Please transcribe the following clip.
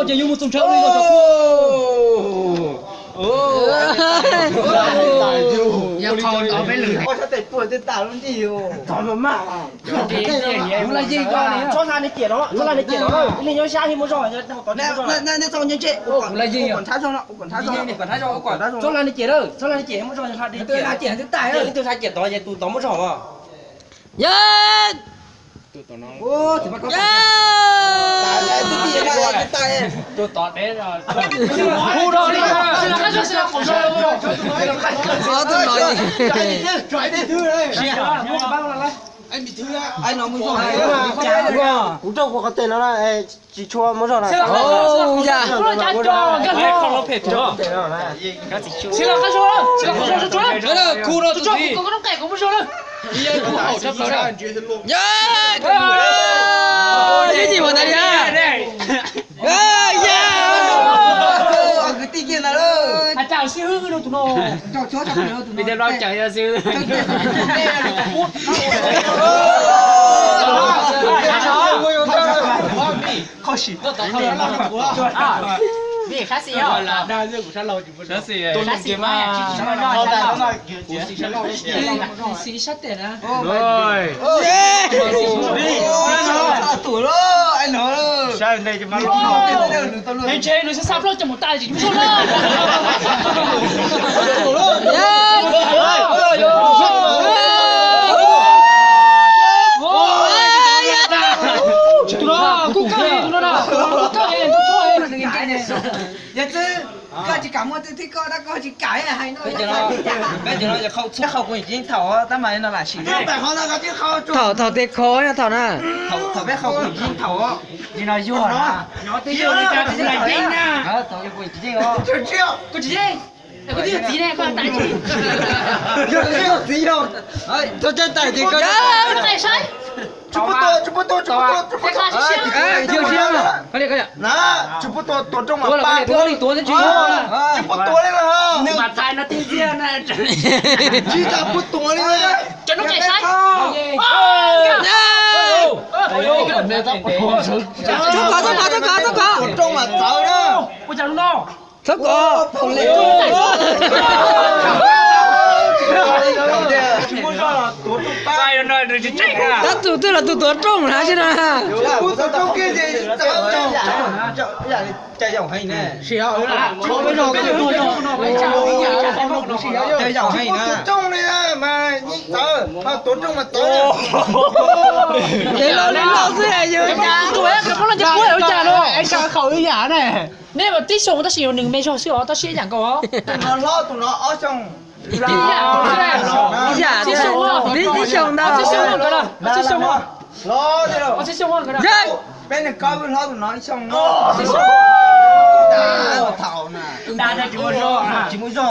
Ces yus mus txoos ntshav li los tso. Yog qhov tod peb lwm. Ua sab tes puag tej tas lub nti. Kuv laj yeej cov, txhob hla nws ciam no, txhob hla nws ciam no, ib leeg nyob sab thiab muab zog. Kuv laj yeej yog. Txhob hla nws ciam, txhob hla nws ciam, muab zog hla nws ciam. Ib tug hla ciam tod ces tus tod muab zog os. Yog. Tus tod dev. Hu rau li. Ob tug no. Kuv rau kuv qhov tes no na, tsis tshua muab zog na. Yam. Khu rau tus txiv. Yog, ib txhij mus tas li. Yog. Kwv tij kiag ntawd. Vim tej loj ceev yog xwb. Vim qab xis os. Qab xis mas. Xis sab tes na. Ntshe nws xa plaub coj mus tas tsis muaj zog na. Tus no kuj kawg li, tus no na, kuj kawg li, tus no. Yawg Txwb, koj tsis kam muaj twg thib koj tab koj tsis kam hais no. Peb cov no qhau txhua qhau kuv yeej thaum tab mas no lam sim. Thaum, thaum tes kho thaum na. Thaum peb qhau kuv yeej thaum. Nim no yuag na. Thaum kuv yeej. Kuv tsis yeej. Kuv twb yog txiv ne, koj tas tsis. Yog txiv yog. Tsis puab tua, tsis puab tua, tsis puab tua, tsis puab tua. Na, tsis puab tua, tuav rooj mas pab. Tsis puab tua li na. Nws mas txhais no tib ntxiag na. Tsis tas puab tua li na. Cov no txais saib. Txhob kov, txhob kov, txhob kov, txhob kov. Ua cas lub no? Txhob kov. Tab tus twg los tus tuav rooj na tsis na. Tus rooj li mas yeej txawv, mas tuav rooj mas txawv. Li loj li loj xwb yus. Tus es koj poj loj nce kuab ua cas no? Es sawv qhov ib yam ne. Neb mas tib xyoo tab sis yus nws me zog xwb os, tab sis ib yam nkaus os. Tus no hlob tus no ob xyoo. Ib yam, tib xyoo ntau. Ob txhiab xyoo nkawd na, ob txhiab xyoo. Ob txhiab xyoo nkawd na. Peb nws koj hlob tus no ib xyoo. Thaum na. Tsis muaj zog.